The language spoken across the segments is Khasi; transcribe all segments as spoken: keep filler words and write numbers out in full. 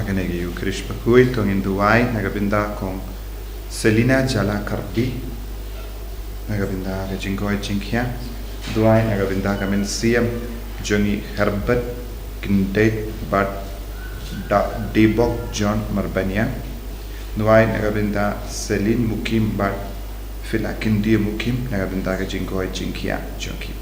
Kane ka Eucharist bakhuid, to ngin duwai na ka bynta Kong Selina Jala Karbi, na ka bynta ka jingkoit jingkhiah. Duwai na ka bynta ka mynsiem jong i Herbert Kyndait bad Da Debok John Marbaniang. Duwai na ka bynta Celine Mukim bad Phila Kyndait Mukim, na ka bynta ka jingkoit jingkhiah jong ki.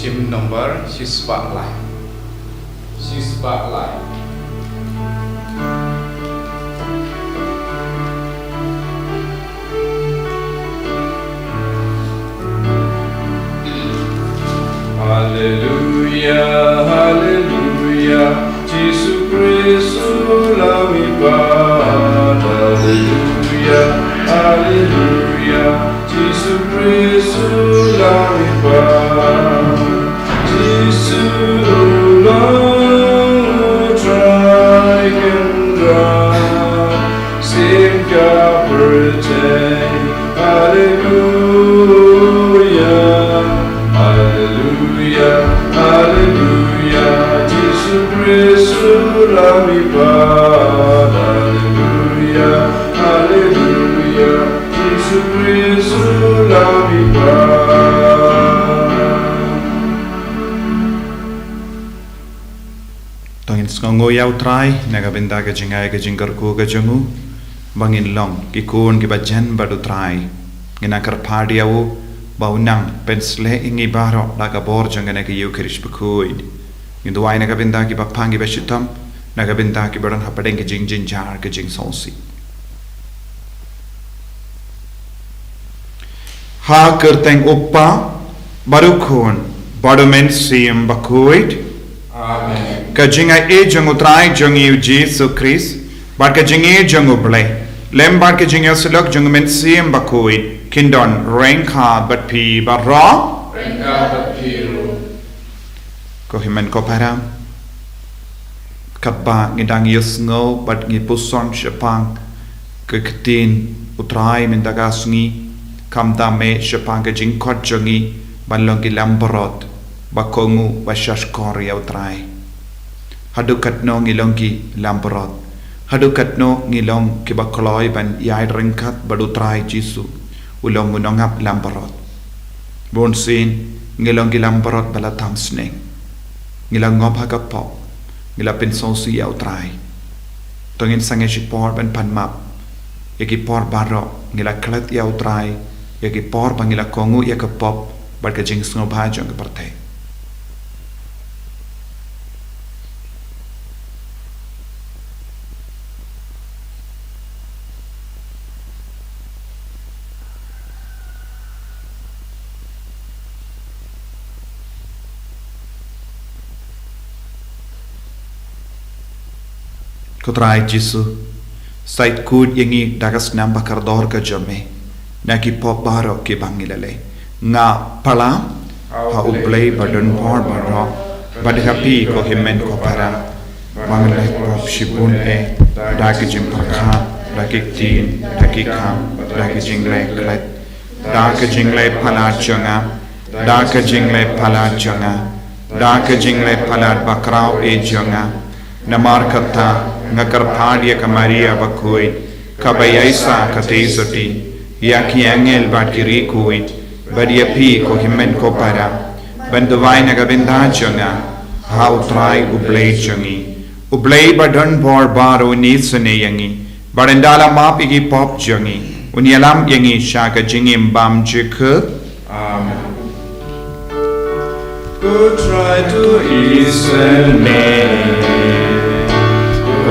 Jingmut number shispah lai. Shispah lai. Haleluya, haleluya, Jisu Khrist u lam i pat. Haleluya, haleluya, Jisu Khrist u lam i pat. Jisu u long u Trai Kynrad, sim ka pyrthei. Haleluya, haleluya, haleluya, Jisu Khrist u lam i pat. Haleluya, haleluya, Jisu Khrist u lam i pat. To ngin sngewnguh ïa u Trai na ka bynta ka jingai ka jingkyrkhu ka jong u, ba ngin long ki khun kiba jen bad u Trai. Ngin nang kyrpad ïa u ba un nang pynshlei ïa ngi baroh da ka bor jong kane ka Eucharist bakhuid. Ngin duwai na ka bynta kiba pang kiba shitom, na ka bynta kiba don hapdeng ka jingjynjar ka jingsngewsih. Ha ka kyrteng u Kpa, bad u Khun, bad u Mynsiem Bakhuid. Amen. Ka jingaiei jong u Trai jong ngi u Jisu Khrist, bad ka jingïeit jong u Blei, lem bad ka jingïasyllok jong u Mynsiem Bakhuid, kin don ryngkat bad phi baroh. Ryngkat bad phi ruh. Ko hynmen ko para, katba ngi dang ïohsngew bad ngi puson shaphang ka ktien u Trai mynta ka sngi, khamtam eh shaphang ka jingkhot jong ngi ban long ki langbrot ba kohnguh ba shahshkor ïa u Trai. Haduh katno ngi long ki langbrot? Haduh katno ngi long kiba kloi ban ïaid ryngkat bad u Trai Jisu, u long u nongap langbrot? Bunsien ngi long ki langbrot ba la tam sneng. Ngi la ngop ha ka pop. Ngi la pynsngewsih ïa u Trai. To ngin sangeh shipor ban pan map ïa ki por baroh ngi la klet ïa u Trai, ïa ki por ba ngi la kohnguh ïa ka pop bad ka jingsngewbha jong ka pyrthei. Ko Trai Jisu, sa khuid ïa ngi da ka snam ba kordor ka jong me na ki pop baroh kiba ngi la leh. Nga pala ha u Blei ba don bor baroh, bad ha phi ko hynmen ko para, ba nga la leh pop shibun eh, da ka jingpyrkhat, da ki ktien, da ki kam, da ka jingleh klet, da ka jingleh palat jong nga, da ka jingleh palat jong nga, da ka jingleh palat bakhraw eh jong nga. Namar kata nga kyrpad ïa ka Maria bakhuid, kaba ïaishah katei sotti, ïa ki angel bad ki riewkhuid, bad ïa phi ko hynmen ko para, ban duwai na ka bynta jong nga ha u Trai u Blei jong ngi. U Blei ba don bor baroh un isynei ïa ngi, bad ynda la map ïa ki pop jong ngi, un ïalam ïa ngi sha ka jingim bymjukut. Amen. Ko Trai to isynei, ko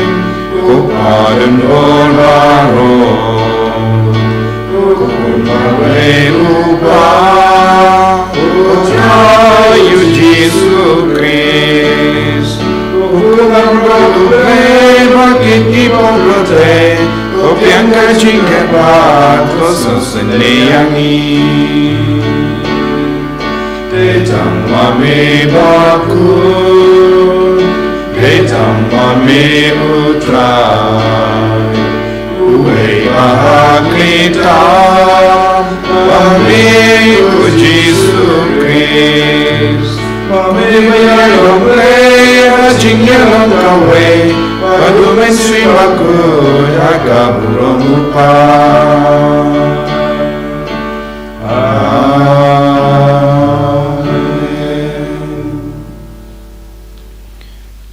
Ko Pa don bor baroh, ko Khun marwei u Kpa, ko Trai u Jisu Khrist, ko Khun baroh u Blei ba kit ki pop pyrthei, ko biang ka jingkyrpad, ko sngewsynei ïa ngi. Dei tang ma me Bakhuid, dei tang ma me u Trai, uwei ba ha khlieh tam, ba me u Jisu Khrist, ba me ba ïalong Blei ha jingïalong kawei bad u Mynsiem Bakhuid ha ka burom u Kpa. Amen.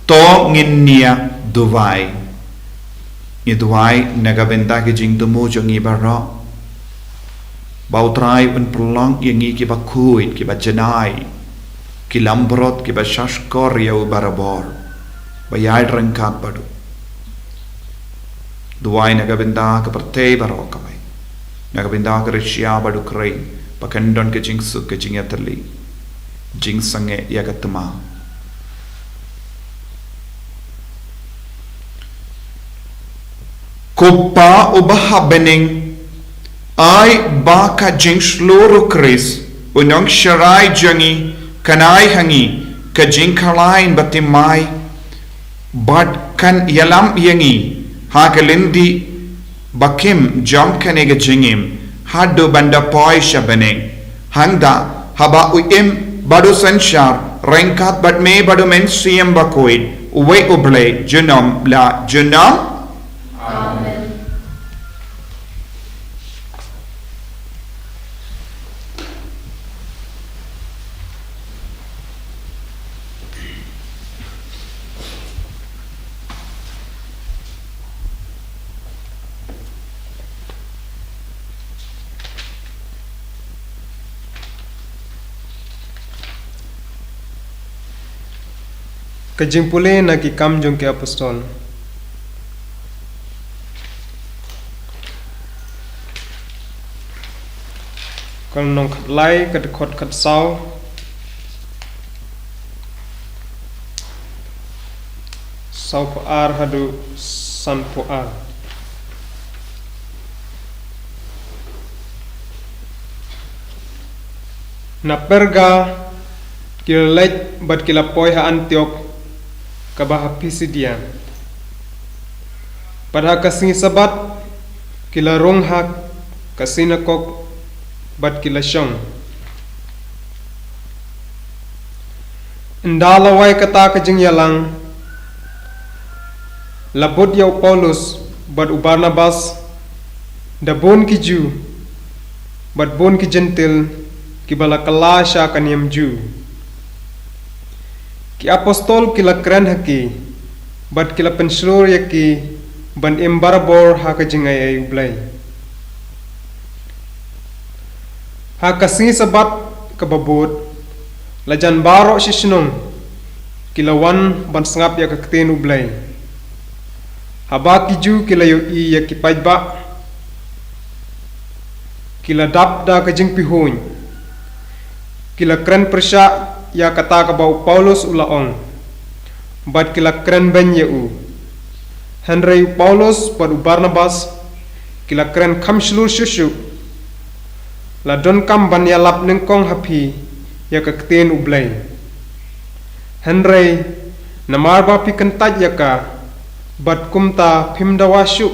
To ngin ïa duwai. Ngi duwai na ka bynta ki jingthmu jong ngi baroh, ba u Trai un pynlong ïa ngi kiba khuid, kiba janai, ki langbrot, kiba shahshkor ïa u barabor, ba ïai ryngkat bad u. Duwai na ka bynta ka pyrthei baroh kawei, na ka bynta ka Russia bad Ukraine, ba kan don ka jingsuk, ka jingïatylli, jingsangeh ïa ka thma. Ko Pa uba ha bneng, ai ba ka jingshlur u Khrist u Nongsharai jong ngi kan ai ha ngi ka jingkhlaiñ bathymmai, bad kan ïalam ïa ngi ha ka lynti bakim jong kane ka jingim, haduh ban da poi sha bneng. Hangta haba u im bad u synshar ryngkat bad me bad u Mynsiem Bakhuid, uwei u Blei, junom la junom. Amen. Ka jingpule na Ki Kam jong ki Apostol. Ka lynnong khatlai, ka dkhot khatsaw, sawphew ar haduh sanphew ar. Na Perga ki la leit bad ki la poi ha Antiok kaba ha Pisidia. Bad ha ka sngi Sabbath ki la rung ha ka sinakok bad ki la shong. Ynda la wai kata ka jingïalang, la bud ïa u Paulus bad u Barnabas da bun ki Jiw bad bun ki Jentil kiba la kylla sha ka niam Jiw. Ki apostol ki la kren ha ki bad ki la pynshlur ïa ki ban im barabor ha ka jingai ei U Blei. Ha ka sngi Sabbath kaba bud, La jan baroh shi shnong ki la wan ban sngap ïa ka ktien U Blei. Haba ki Jiw ki la ïohi ïa ki paidbah, ki la dap da ka jingpihuiñ. Ki la kren pyrshah ïa kata kaba u Paulus u la ong, bad ki la kren beiñ ïa u. Hynrei u Paulus bad u Barnabas ki la kren kham shlur shuh shuh. La donkam ban ïalap nyngkong ha phi ïa ka ktien U Blei. Hynrei namar ba phi kyntait ïa ka, bad kumta phim dawa shuh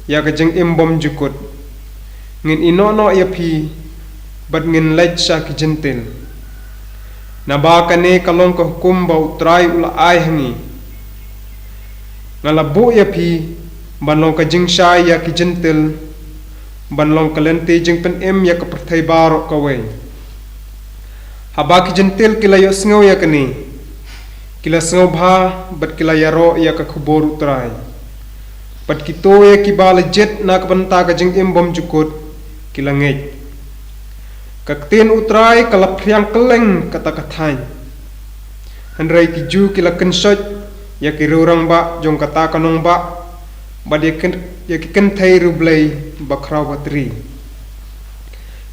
ïa ka jingim bymjukut, ngin ïehnoh noh ïa phi bad ngin leit sha ki Jentil. Naba kane ka long ka hukum ba U Trai u la ai ha ngi. Nga la buh ïa phi ban long ka jingshai ïa ki Jentil, ban long ka lynti jingpynim ïa ka pyrthei baroh kawei. Haba ki Jentil ki la ïohsngew ïa kane, ki la sngewbha bad ki la ïaroh ïa ka khubor U Trai. Bad kito ïa kiba la jied na ka bynta ka jingim bymjukut ki la ngeit. Ka ktien U Trai ka la phriang kylleng kata ka thaiñ. Hynrei ki Jiw ki la kynshoit ïa ki riewrangbah jong kata ka nongbah, bad ïa kin-, ïa ki kynthei riewblei bakhraw batri.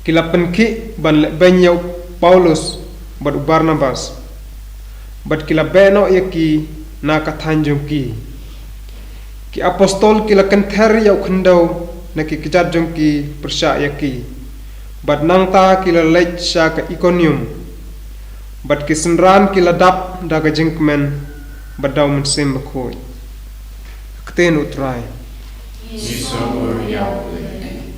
Ki la pynkhih ban leh beiñ ïa u Paulus bad u Barnabas, bad ki la beh noh ïa ki na ka thaiñ jong ki. Ki apostol ki la kynther ïa u khyndew na ki kjat jong ki pyrshah ïa ki, bad nangta ki la leit sha ka Ikonium. Bad ki synran ki la dap da ka jingkmen bad da U Mynsiem Bakhuid. Ka ktien U Trai. Ngi sngewnguh ïa U Blei.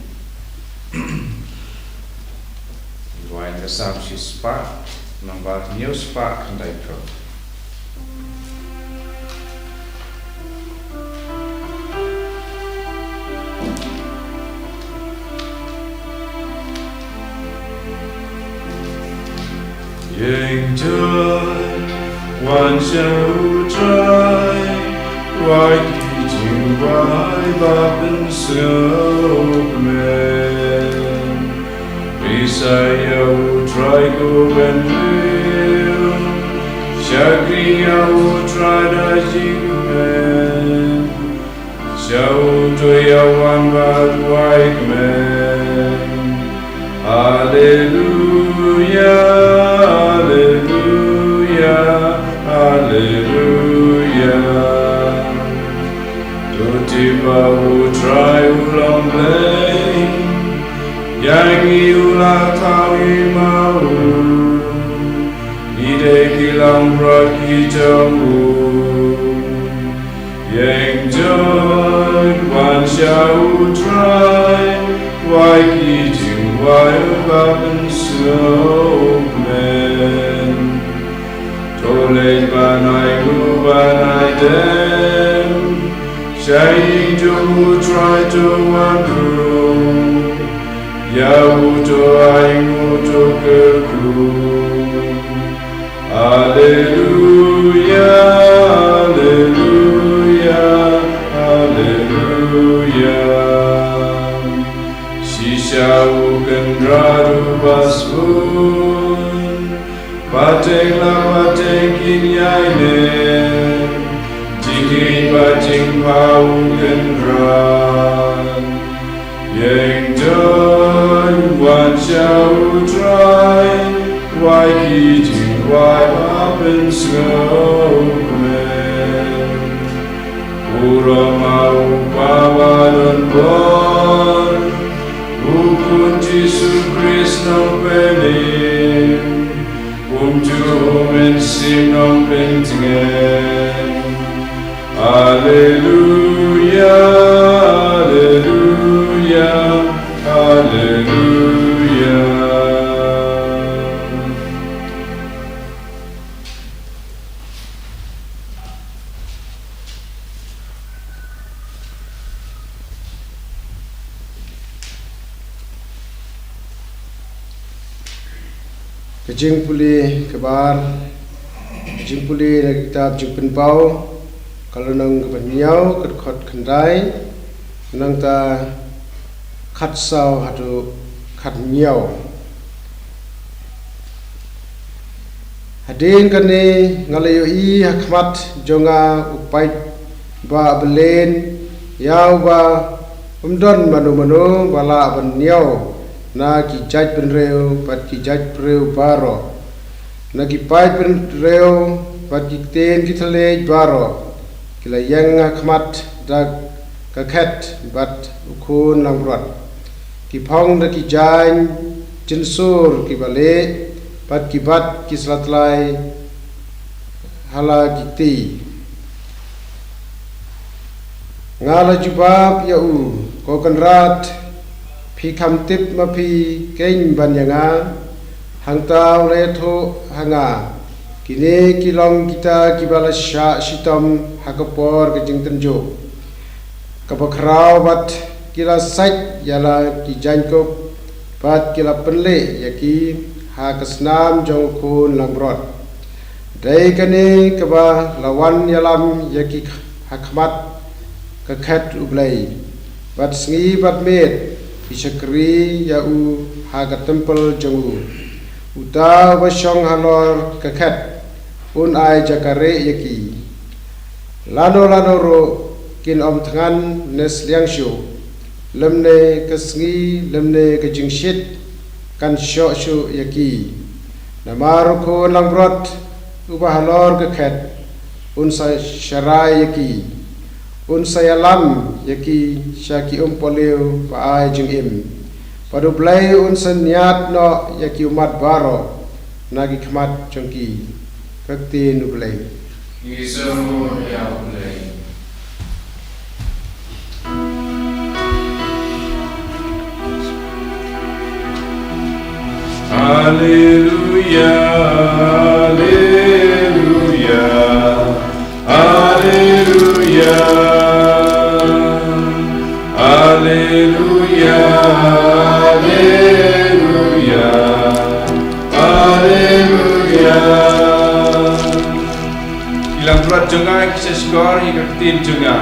Ngi wai ka Salm shispah, nambar hynñiewspah khyndai phew. Ïeng jot, wan sha U Trai, wai ki jingwai ba pynsngewkmen. Ri sa ïa U Trai ko briew, shakri ïa U Trai da jingkmen. Sha uto ïa wan bad wai kmen. Haleluia, haleluia, haleluia. To tip ba U Trai u long Blei, ïa ngi u la thaw i ma u. Ngi dei ki langbrot ki jong u. Ïeng jot, wan sha U Trai, wai ki jingwai ba pynsngewkmen. To leit ban ai nguh ban ai dem, sha ïing jong U Trai to wan rung. Ïa u to ai nguh to kyrkhu. Haleluia, haleluia, haleluia. Shisha u kynrad u ba sbun, pateng la pateng kin ïai ne, jingïeit bad jingpha u kynrad. Ïeng jot, wan sha U Trai, wai ki jingwai ba pynsngewkmen. U Rama u Pa ba don bor, U Khun Jisu Khrist nongpynim, kumjuh U Mynsiem Nongpyntngen. Haleluia, haleluia, haleluia. Ka jingpule kaba ar, ka jingpule na ka kitab Jingpynpaw, ka lynnong kaba hynñiew, ka dkhot khyndai, nangta khatsaw haduh khathynñiew. Hadien kane nga la ïohi ha khmat jong nga u paidbah belen, ïa uba ym don mano mano ba lah ban niaw na ki jaitbynriew bad ki jaitbynriew baroh, na ki paidbynriew bad ki ktien ki thylliej baroh. Ki la ïeng ha khmat da ka khet bad u khun langbrot. Ki phong da ki jaiñ jynsur kiba lieh, bad ki bat ki slatlai ha la ki kti. Nga la jubab ïa u, Ko Kynrad, phi kham tip ma phi keiñ ban ïa nga? Hangta u la ïathuh ha nga, Kine ki long kita kiba la shah shitom ha ka por ka jingtynjuh kaba khraw, bad ki la sait ïa la ki jaiñkup, bad ki la pynleh ïa ki ha ka snam jong u khun langbrot. Dei kane kaba la wan ïalam ïa ki ha khmat ka khet U Blei, bad sngi bad miet ki shakri ïa u ha ka templ jong u. Uta uba shong halor ka khet un ai jaka rieh ïa ki. Lano lano ruh kin ym thngan ne sliang shuh, lymne ka sngi lymne ka jingshit kan shoh shuh ïa ki. Namar u khun langbrot uba halor ka khet un sa sharai ïa ki, un sa ïalam ïa ki sha ki umpohliew ba ai jingim, bad U Blei un sa ñiad noh ïa ki ummat baroh na ki khmat jong ki. Ka ktien U Blei. Ngi sngewbha ïa U Blei. Alleluia, alleluia, alleluia, alleluia, alleluia, alleluia. Ki langbrot jong nga ki shahshkor ïa ka ktien jong nga.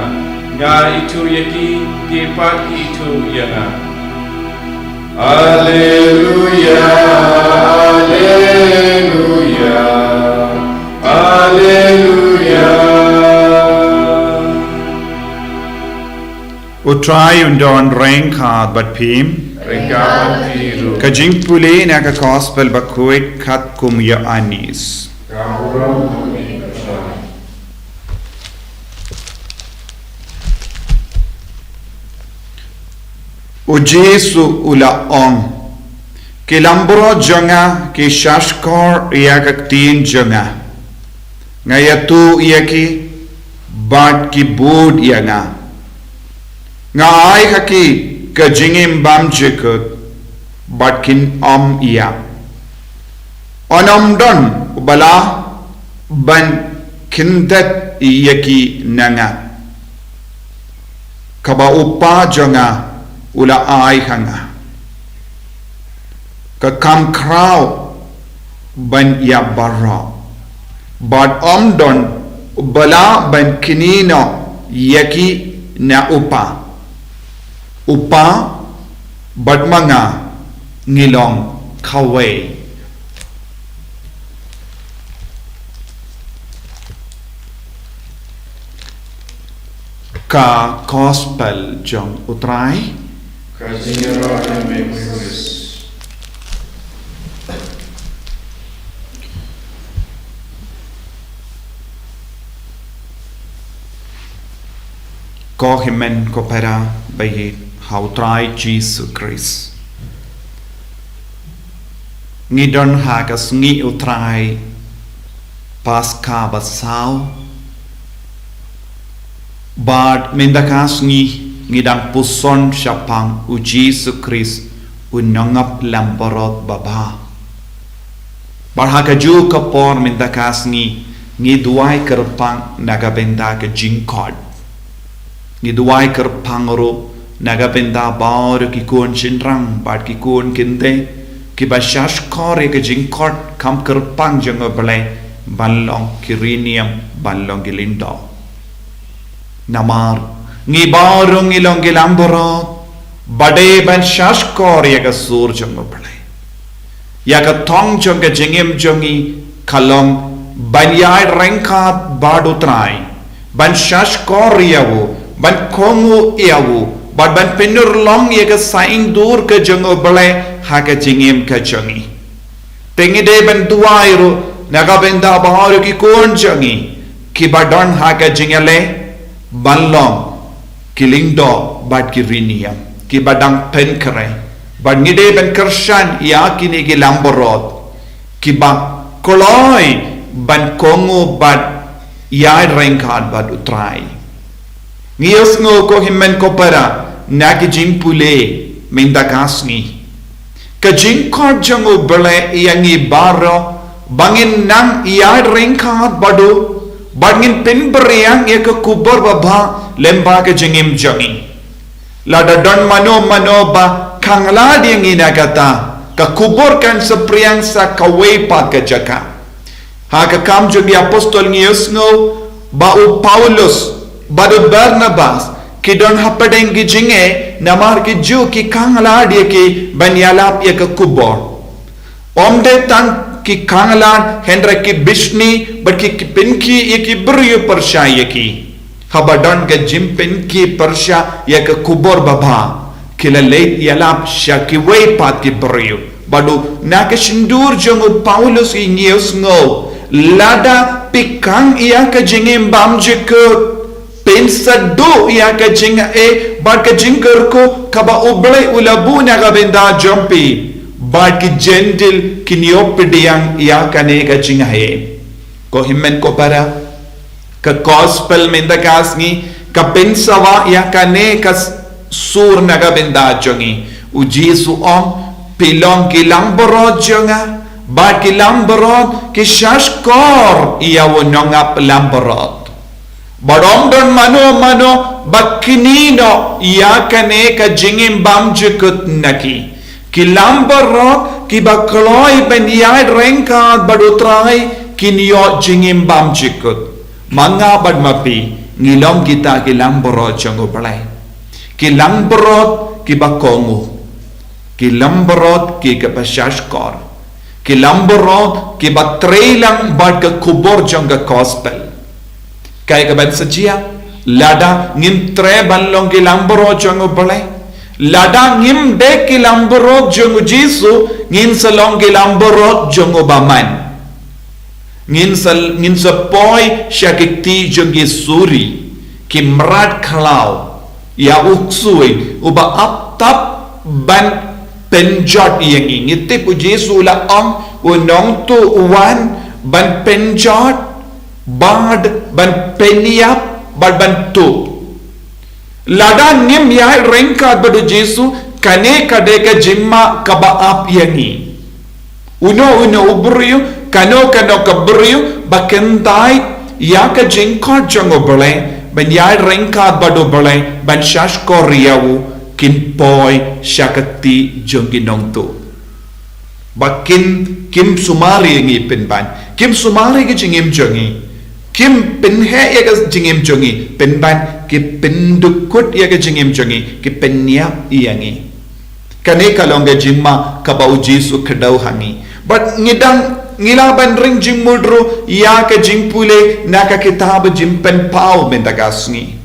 Nga ithuh ïa ki, ki pat ki ithuh ïa nga. Alleluia, alleluia, alleluia. U Trai un don ryngkat bad phim. Ryngkat bad phi ruh. Ka jingpule na ka Gospel bakhuid katkum u Ïoannis. Ka burom ha me ko Trai. U Jisu u la ong, Ki langbrot jong nga ki shahshkor ïa ka ktien jong nga. Nga ïathuh ïa ki bad ki bud ïa nga. Nga ai ha ki ka jingim bymjukut bad kin ym ïap. Un ym don uba lah ban kynthet ïa ki na nga. Kaba u Kpa jong nga u la ai ha nga, ka kham khraw ban ïap baroh, bad ym don uba lah ban knieh noh ïa ki na u Kpa. U Kpa bad ma nga ngi long kawei. Ka Gospel jong U Trai. Ka jingïaroh ïa me ko Khrist. Ko hynmen ko para ba ïeit ha U Trai Jisu Khrist. Ngi don ha ka sngi U Trai Paskha ba saw. Bad mynta ka sngi ngi dang puson shaphang U Jisu Khrist, U Nongap Langbrot Babha. Bad ha kajuh ka por mynta ka sngi ngi duwai kyrpang na ka bynta ka jingkhot. Ngi duwai kyrpang ruh na ka bynta baroh ki khun shynrang bad ki khun kynthei kiba shahshkor ïa ka jingkhot kham kyrpang jong U Blei ban long ki riewniam, ban long ki lyngdoh. Namar ngi baroh ngi long ki langbrot ba dei ban shahshkor ïa ka sur jong U Blei. Ïa ka thong jong ka jingim jong ngi ka long ban ïaid ryngkat bad u Trai, ban shahshkor ïa u, ban kohnguh ïa u, bad ban pynurlong ïa ka saiñdur ka jong u Blei ha ka jingim ka jong ngi. Te ngi dei ban duwai ruh na ka bynta baroh ki khun jong ngi kiba don ha ka jingïaleh, ban long ki lyngdoh bad ki rynïeng kiba dang pynkhreh. Bad ngi dei ban kyrshan ïa kine ki langbrot kiba kloi ban kohnguh bad ïaid ryngkat bad u Trai. Ngi ïohsngew ko hynmen ko para na ki jingpule mynta ka sngi, ka jingkhot jong u Blei ïa ngi baroh ba ngin nang ïaid ryngkat bad u, bad ngin pynbiang ïa ka khubor babha lyngba ka jingim jong ngi. Lada don mano mano ba khang lad ïa ngi na kata, ka khubor kan sa pyrshang sa kawei pat ka jaka. Ha ka Kam jong ki Apostol ngi ïohsngew ba u Paulus bad u Barnabas ki don hapdeng ki jingeh namar ki ju ki khang lad ïa ki ban ïalap ïa ka khubor. Ym dei tang ki khang lad hynrei ki bishni bad ki, ki pynkhih ïa ki briew pyrshah ïa ki. Haba don ka jingpynkhih pyrshah ïa ka khubor babha, ki la leit ïalap sha kiwei pat ki briew. Bad u na ka shyntur jong u Paulus ngi ïohsngew, lada phi khang ïa ka jingim bymjukut, pynsaduh ïa ka jingeh bad ka jingkyrkhu kaba u Blei u la buh na ka bynta jong phi, bad ki Jentil kin ïoh pdiang ïa kane ka jingeh. Ko hynmen ko para, ka gospel mynta ka sngi ka pynsawa ïa kane ka s-, sur na ka bynta jong ngi. U Jisu u ong, phi long ki langbrot jong nga, bad ki langbrot ki shahshkor ïa u nongap langbrot. Bad ym don mano mano ba kynnoh ïa kane ka jingim bymjukut na ki. Ki langbrot kiba kloi ban ïaid ryngkat bad u Trai kin ïoh jingim bymjukut. Ma nga bad ma phi ngi long kita ki langbrot jong u Blei. Ki langbrot kiba kohnguh. Ki langbrot kiba shahshkor. Ki langbrot kiba trei lang bad ka khubor jong ka gospel. Kaei kaban sa jia, lada ngim treh ban long ki langbrot jong u Blei, lada ngim dei ki langbrot jong u Jisu, ngin sa long ki langbrot jong u bymman. Ngin sa, ngin sa poi sha ki kti jong ki suri, ki mrad khlaw, ïa u ksuid uba ap tap ban pynjot ïa ngi. Ngi tip u Jisu u la ong, u nongtuh u wan ban pynjot bad ban pynïap bad ban tuh. Lada ngim ïaid ryngkat bad u Jisu, kane ka dei ka jingma kaba ap ïa ngi. Uno uno u briew, kano kano ka briew ba kyntait ïa ka jingkhot jong u Blei ban ïaid ryngkat bad u Blei, ban shahshkor ïa u, kin poi sha ka kti jong ki nongtuh. Ba kin, kim sumar ïa ngi pynban, kim sumar ïa ka jingim jong ngi, kim pynheh ïa ka jingim jong ngi pynban, ki pyndukut ïa ka jingim jong ngi, ki pynïap ïa ngi. Kane ka long ka jingma kaba u Jisu u kdew ha ngi. Bad ngi dang, ngi lah ban ring jingmut ruh ïa ka jingpule na ka kitab Jingpynpaw mynta ka sngi.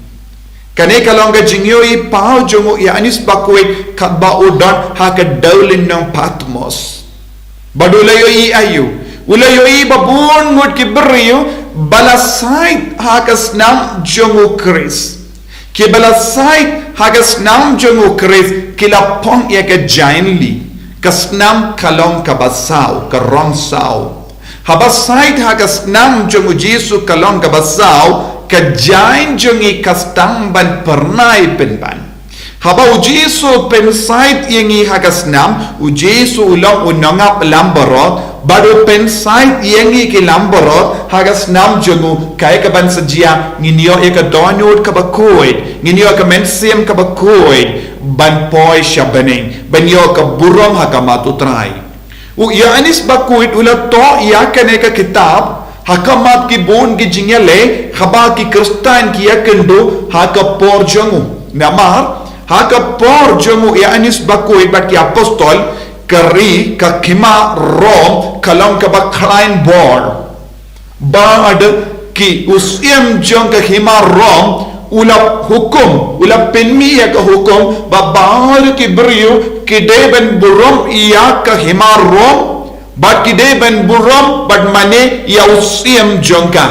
Kane ka long ka jingïohi paw jong u Ïoannis Bakhuid katba u don ha ka dewlynnong Patmos. Bad u la ïohi aïu? U la ïohi ba bun ngut ki briew ba la sait ha ka snam jong u Khrist. Kiba la sait ha ka snam jong u Khrist ki la phong ïa ka jaiñli. Ka snam ka long kaba saw, ka rong saw. Haba sait ha ka snam jong u Jisu ka long kaba saw, ka jaiñ jong ngi ka sdang ban pyrnai pynban. Haba u Jisu u pynsait ïa ngi ha ka snam, u Jisu u long u nongap langbrot, bad u pynsait ïa ngi ki langbrot ha ka snam jong u, kaei kaban sa jia, ngin ïoh ïa ka dohnud kaba khuid, ngin ïoh ka mynsiem kaba khuid ban poi sha bneng, ban ïoh ka burom ha khmat u Trai. U Ïoannis Bakhuid u la thoh ïa kane ka kitab ha khmat ki bun ki jingïaleh, haba ki Khristan ki ïakynduh ha ka por jong u. Namar ha ka por jong u Ïoannis Bakhuid bad ki apostol, Ka ri, ka hima Rom, ka long kaba khlaiñ bor. Bad ki u syiem jong ka hima Rom u la hukum, u la pynmih ïa ka hukum ba baroh ki briew ki dei ban burom ïa ka hima Rom, bad ki dei ban burom bad mane ïa u syiem jong ka.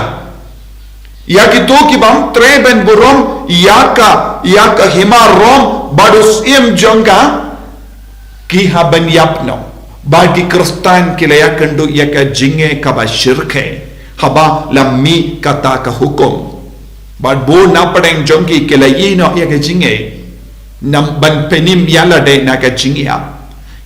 Ïa kito ki bym treh ban burom ïa ka, ïa ka hima Rom bad u syiem jong ka, ki hap ban ïap noh. Bad ki Khristan ki la ïakynduh ïa ka jingeh kaba shyrkhei haba la mih kata ka hukum. Bad bun na pdeng jong ki ki la ïehnoh ïa ka jingeh, namar ban pynim ïa lade na ka jingïap.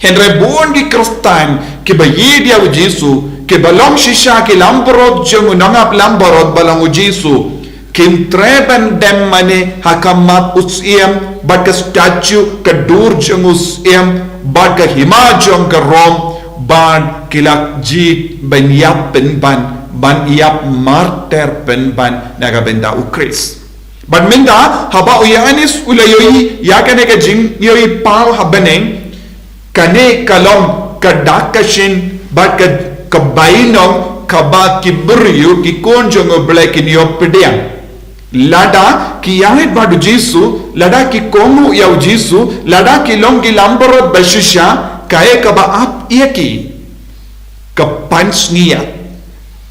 Hynrei bun ki Khristan kiba ïeit ïa u Jisu, kiba long shisha ki langbrot jong u nongap langbrot ba long u Jisu, kim treh ban dem mane ha khmat u syiem bad ka statue, ka dur jong u syiem bad ka hima jong ka Rom, bad ki la jied ban ïap pynban, ban ïap martyr pynban na ka bynta u Khrist. Bad mynta haba u Ïoannis u la ïohi ïa kane ka jingïohi paw ha bneng, kane ka long ka dak ka shin bad ka, ka bainong kaba ki briew ki khun jong u Blei kin ïoh pdiang. Lada ki ïaid bad u Jisu, lada ki kohnguh ïa u Jisu, lada ki long ki langbrot ba shisha, kaei kaba ap ïa ki? Ka pansngiat,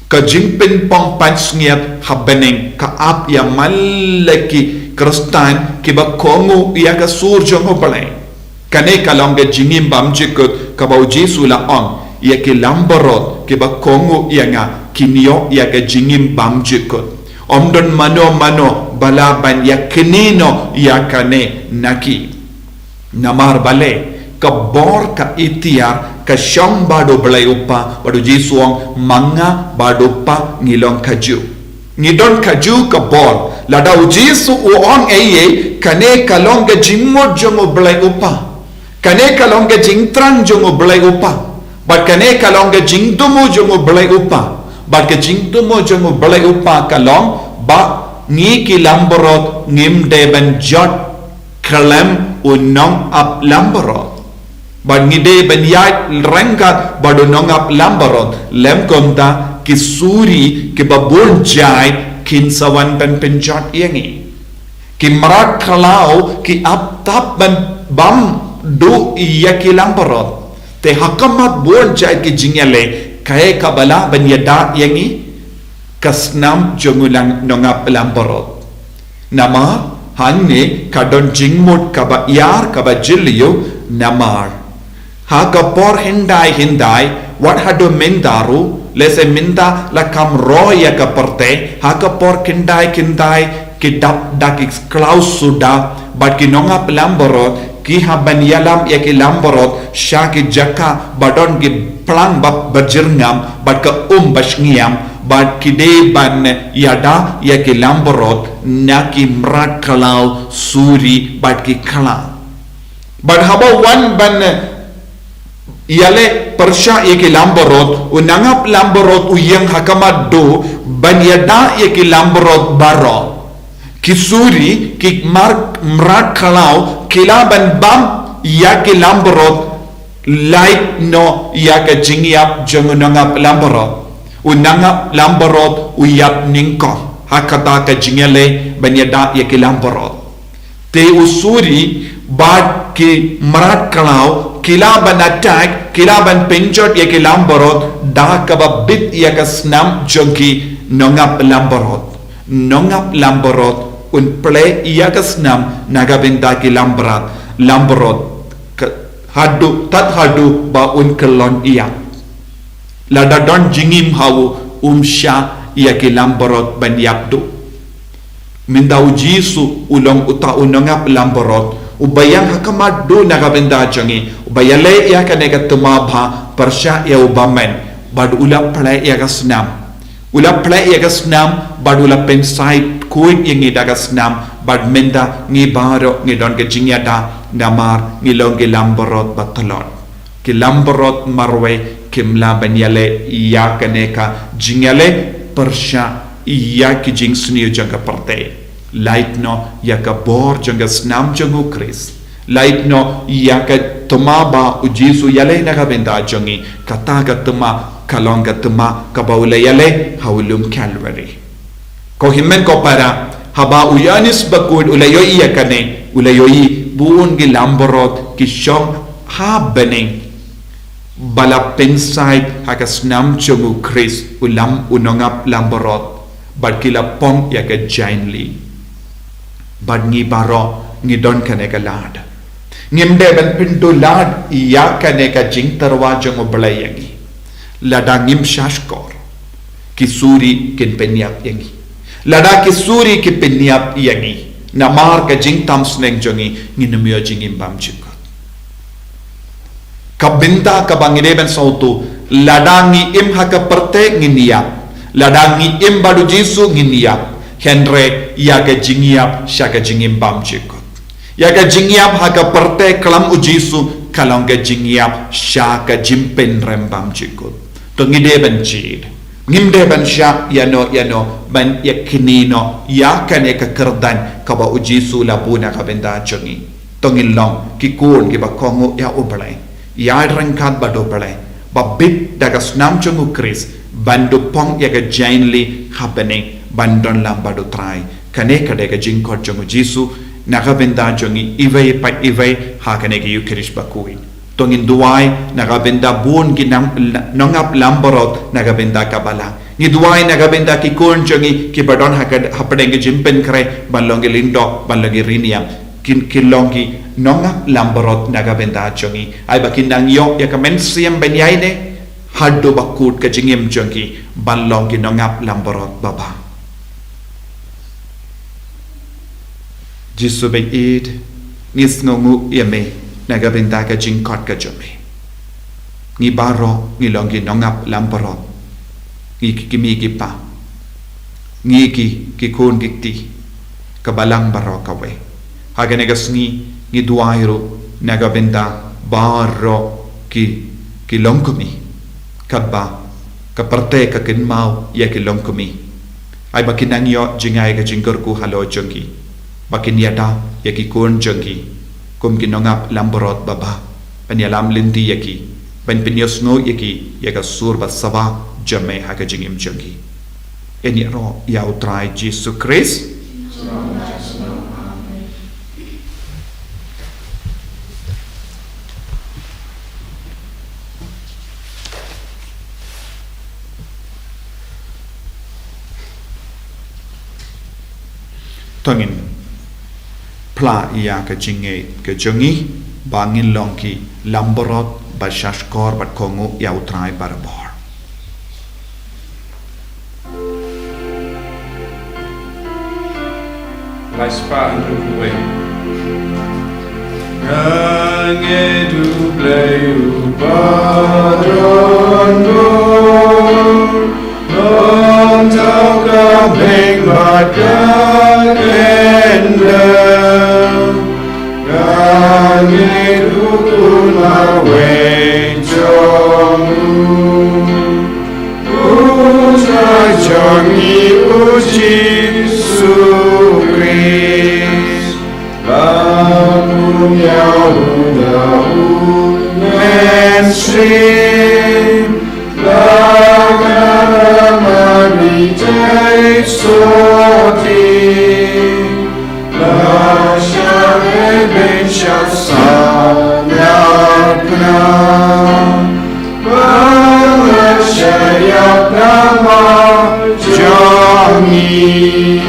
ka jingpynpong pansngiat ha bneng ka ap ïa man la ki Khristan kiba kohnguh ïa ka sur jong u Blei. Kane ka long ka jingim bymjukut kaba u Jisu u la ong, ïa ki langbrot kiba kohnguh ïa nga kin ïoh ïa ka jingim bymjukut. Ym don mano mano ba lah ban ïa kynnoh ïa kane na ki. Namar balei? Ka bor ka itiar ka shong bad u Blei u Kpa, bad u Jisu u ong, ma nga bad u Kpa ngi long kajuh. Ngi don kajuh ka bor. Lada u Jisu u ong ei ei, kane ka long ka jingmut jong u Blei u Kpa. Kane ka long ka jingthrang jong u Blei u Kpa. Bad kane ka long ka jingthmu jong u Blei u Kpa. Bad ka jingthmu jong u Blei u Kpa ka long ba ngi ki langbrot ngim dei ban jot khlem u nongap langbrot. Bad ngi dei ban ïaid ryngkat bad u nongap langbrot, lym kumta ki suri kiba bun jait kin sa wan ban pynjot ïa ngi. Ki mrad khlaw ki ap tap ban bam duh ïa ki langbrot. Te ha khmat bun jait ki jingïaleh, kaei kaba lah ban ïada ïa ngi? Ka snam jong u nongap langbrot. Namar hangne ka don jingmut kaba ïar kaba jylliew, namar ha ka por hyndai hyndai, wat haduh mynta ruh, lehse mynta la kham roi ïa ka pyrthei, ha ka por khyndai khyndai ki dap da ki khlaw suda, bad ki nongap langbrot ki hap ban ïalam ïa ki langbrot sha ki jaka ba don ki phlang ba, ba jyrngam, bad ka um ba shngiam, bad ki dei ban ïada ïa ki langbrot na ki mrad khlaw, suri bad ki khlaw. Bad haba wan ban ïaleh pyrshah ïa ki langbrot, u nongap langbrot u ïeng ha khmat duh ban ïada ïa ki langbrot baroh. Ki suri, ki mrad khlaw ki lah ban bam ïa ki langbrot, lait noh ïa ka jingïap jong u nongap langbrot. U nongap langbrot u ïap nyngkong ha kata ka jingïaleh ban ïada ïa ki langbrot. Te u suri bad ki mrad khlaw ki lah ban attack, ki lah ban pynjot ïa ki langbrot da kaba bit ïa ka snam jong ki nongap langbrot. Nongap langbrot un plie ïa ka snam na ka bynta ki langbrot, langbrot, ka, haduh, tad haduh ba un kyllon ïa. Lada don jingim ha u, um shah ïa ki langbrot ban ïap duh. Mynta u Jisu u long uta u nongap langbrot uba ïeng ha khmat duh na ka bynta jong ngi, uba ïaleh ïa kane ka thma bha pyrshah ïa u bymman, bad u la plie ïa ka snam. U la plie ïa ka snam, bad u la pynsait khuid ïa ngi da ka snam, bad mynta ngi baroh ngi don ka jingïada, namar ngi long ki langbrot ba tlot. Ki langbrot marwei kim lah ban ïaleh ïa kane ka jingïaleh pyrshah ïa ki jingsniew jong ka pyrthei. Lait noh ïa ka bor jong ka snam jong u Khrist. Lait noh ïa ka thma ba u Jisu ïaleh na ka bynta jong ngi, kata ka thma ka long ka thma kaba u la ïaleh ha u lum Calvary. Ko hynmen ko para, haba u Ïoannis Bakhuid u la ïohi ïa kane, u la ïohi bun ki langbrot ki shong ha bneng ba la pynsaid ha ka snam jong u Khrist, u lam, u nongap langbrot, bad ki la phong ïa ka jaiñli. Bad ngi baroh ngi don kane ka lad. Ngim dei ban pynduh lad ïa kane ka jingtyrwa jong U Blei ïa ngi. Lada ngim shahshkor, ki suri kin pynïap ïa ngi. Lada ki suri ki pynïap ïa ngi, namar ka jingtam sneng jong ngi, ngin ym ïoh jingim bymjukut. Ka bynta kaba ngi dei ban sngewthuh, lada ngi im ha ka pyrthei ngin ïap, lada ngi im bad u Jisu ngin ïap, hynrei ïa ka jingïap sha ka jingim bymjukut. Ïa ka jingïap ha ka pyrthei khlem u Jisu ka long ka jingïap sha ka jingpynrem bymjukut. To ngi dei ban jied. Ngim dei ban shah ïano ïano ban ïa kine noh ïa kane ka kyrdan kaba u Jisu la buh na ka bynta jong ngi. To ngin long ki khun kiba kohnguh ïa U Blei, ïaid ryngkat bad U Blei, ba bit da ka snam jong u Khrist, ban duh phong ïa ka jaiñli ha bneng, ban don lang bad U Trai. Kane ka dei ka jingkhot jong u Jisu na ka bynta jong ngi iwei pa iwei ha kane ka Ïukharist Bakhuid. To ngin duwai na ka bynta bun ki nang-, nongap langbrot na ka bynta ka balang. Ngi duwai na ka bynta ki khun jong ngi kiba don ha ka, hapdeng ka jingpynkhreh, ban long ki lyngdoh, ban long ki rynïeng. Kin, kin long ki nongap langbrot na ka bynta jong ngi. Ai ba kin nang ïoh ïa ka mynsiem ban ïaineh haduh ba kut ka jingim jong ki, ban long ki nongap langbrot babha. Jisu ba ïeit, ngi sngewnguh ïa me na ka bynta ka jingkhot ka jong me. Ngi baroh ngi long ki nongap langbrot. Ngi ki kmie ki kpa, ngi ki, ki khun ki kti, ka balang baroh kawei. Ha kane ka sngi ngi duwai ruh na ka bynta baroh ki, ki longkmie, katba ka pyrthei ka kynmaw ïa ki longkmie. Ai ba kin nang ïoh jngai ka jingkyrkhu halor jong ki, ba kin ïada ïa ki khun jong ki kum ki nongap langbrot babha, ban ïalam lynti ïa ki, ban pynïasngew ïa ki ïa ka sur ba sawa jong me ha ka jingim jong ki. Yn ïaroh ïa U Trai Jisu Khrist. To ngin phla ïa ka jingngeit ka jong ngi ba ngin long ki langbrot ba shahshkor bad kohnguh ïa U Trai barabor. Lai spah hynriew phew wei. Nga ngeit U Blei uba don bor, nongthaw ka bneng bad ka khyndew. Nga ngeit U Khun marwei jong u, U Trai jong ngi U Jisu Khrist, ba bun ïa u da u Mynsiem, la ka Mari jai sotti, la shah rben shah sahnarphna, ba la shah ïap namar jong ngi.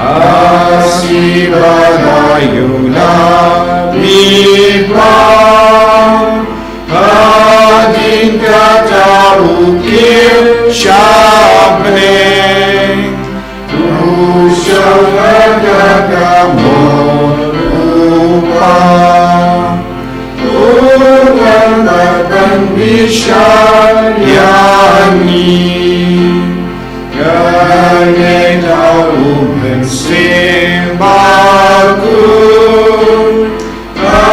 Ha sngi ba la ïoh lam i Kpa, hadien kata u kiew sha bneng, u shong ha ka kynta kamon U Kpa. U wan ban bishar ïa ngi. Nga ngeit ha U Mynsiem Bakhuid, ha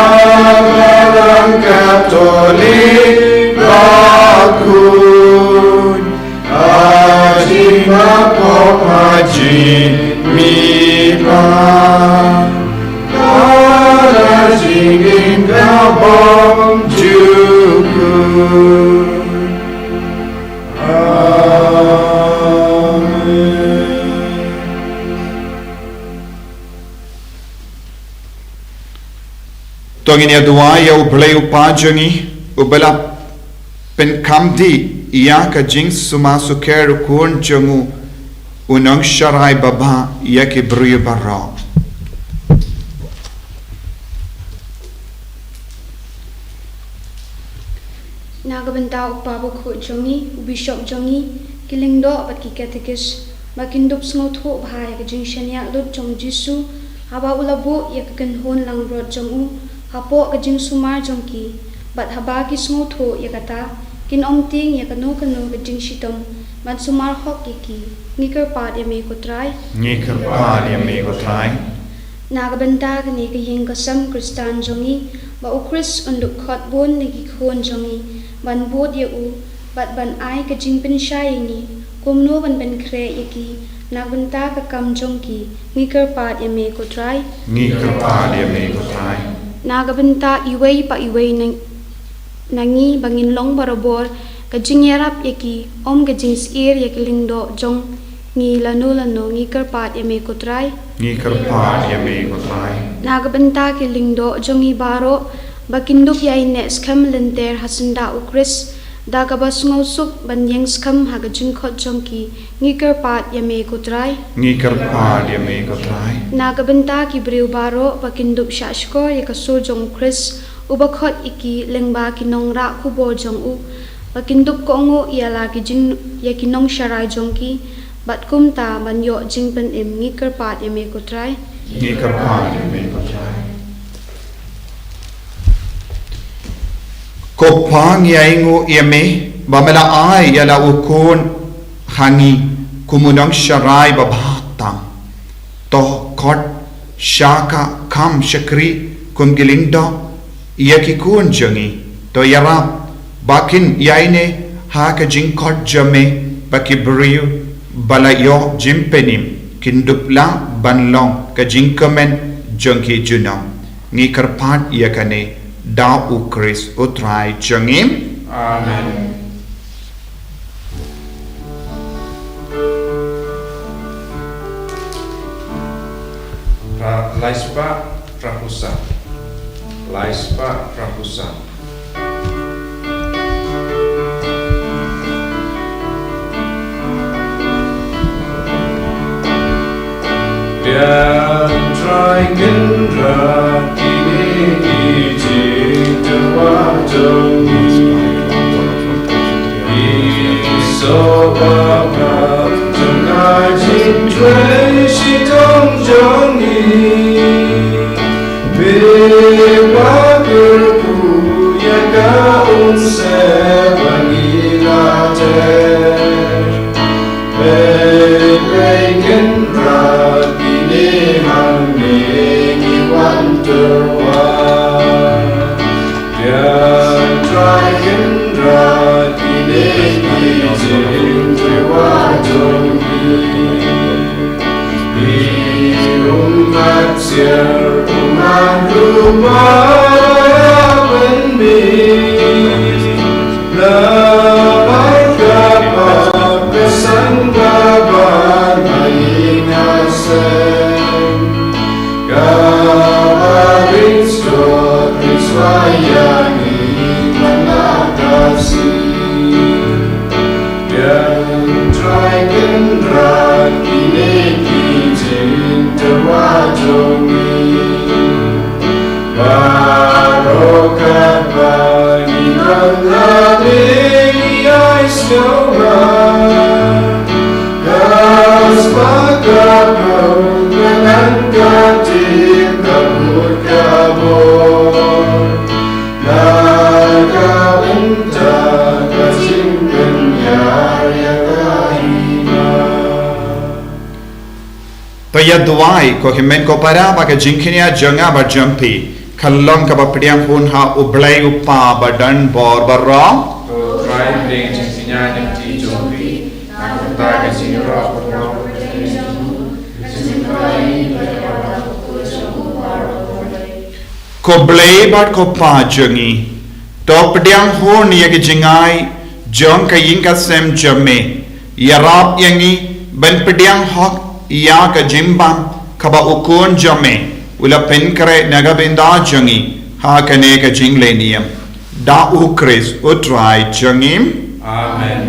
Balang Katholik bakhuid, ha jingmap pop ha jingmihpat, ha la Ngin ïa duwai ïa U Blei U Kpa jong ngi, uba la pynkhamti ïa ka jingsumar sukher U Khun jong u, U Nongsharai Babha, ïa ki briew baroh. Na ka bynta U Kpa Bakhuid jong ngi, u Bishop jong ngi, ki lyngdoh bad ki katekis, ba kin dup sngewthuh bha ïa ka jingshaniah lut jong U Jisu, haba u la buh ïa ka kynhun langbrot jong u hapoh ka jingsumar jong ki, bad haba ki sngewthuh ïa kata, kin ym tieng ïa kano kano ka jingshitom ban sumar hok ïa ki. Ngi kyrpad ïa me ko Trai. Ngi kyrpad ïa me ko Trai. Na ka bynta kane ka ïing ka sem Khristan jong ngi, ba U Khrist un dup khot bun na ki khun jong ngi ban bud ïa u bad ban ai ka jingpynshai ïa ngi kumno ban pynkhreh ïa ki na ka bynta ka kam jong ki. Ngi kyrpad ïa me ko Trai. Ngi kyrpad ïa me ko Trai. Na ka bynta iwei pa iwei na, na ngi, ba ngin long barabor ka jingïarap ïa ki, ym ka jingsyier ïa ki lyngdoh jong ngi lano lano. Ngi kyrpad ïa me ko Trai. Ngi kyrpad ïa me ko Trai. Na ka bynta ki lyngdoh jong ngi baroh, ba kin dup ïaineh skhem lynter ha syndah U Khrist, da kaba sngewsuk ban ïeng skhem ha ka jingkhot jong ki. Ngi kyrpad ïa me ko Trai. Ngi kyrpad ïa me ko Trai. Na ka bynta ki briew baroh, ba kin dup shahshkor ïa ka sur jong U Khrist, uba khot ïa ki lyngba ki nongrah khubor jong u, ba kin dup kohnguh ïa la ki jing, ïa ki nongsharai jong ki, bad kumta ban ïoh jingpynim. Ngi kyrpad ïa me ko Trai. Ngi kyrpad ïa me ko Trai. Ko Kpa, ngi ainguh ïa me ba me la ai ïa la U Khun ha ngi kum u Nongsharai Babha tam. To khot sha ka kham shakri kum ki lyngdoh ïa ki khun jong ngi. To ïarap ba kin ïaineh ha ka jingkhot jong me, ba ki briew ba la ïoh jingpynim kin dup lah ban long ka jingkmen jong ki junom. Ngi kyrpad ïa kane da U Khrist U Trai jong ngi. Amen. Ra-, lai spah phra phew san. Lai spah phra phew san. Pdiang Trai Kynrad kine ki jingtyrwa jong ngi. Ki sngewbha jong ka jingtrei shitom jong ngi. Me ba kyrkhu ïa ka umsyep ba ngi la jer. Peit, peit Kynrad, kine hangne ngi wan tyrwa. Pdiang Trai Kynrad, kine ki jingtyrwa jong ngi. Ngi um mat siar, um mat rupa ban mih. Namar ka pap ka san ka ban ha ïing ha sem. Kaba ring sdot ring swai ïa ngi man la ka sngi. Pdiang Trai Kynrad kine ki jingtyrwa jong ngi. Baroh katba ngi don ha me ngi ai sngewbha. Ka spah ka phew ka nang ka tip ka bud ka bor. Na ka bynta ka jingpynïar ïa ka hima. To ïa duwai ko hynmen ko para ba ka jingkñia jong nga bad jong phi kan long kaba pdiang hun ha U Blei U Kpa ba don bor baroh. To Trai pdiang jingkñia jong phi jong phi. Na ka bynta ka jingïarap baroh. Ko Blei bad ko Pa jong ngi, to pdiang hun ïa ka jingai jong ka ïing ka sem jong me, ïarap ïa ngi ban pdiang hok ïa ka jingbam kaba U Khun jong me u la pynkhreh na ka bynta jong ngi, Ha kane ka jingleh niam, da U Khrist U Trai jong ngi. Amen.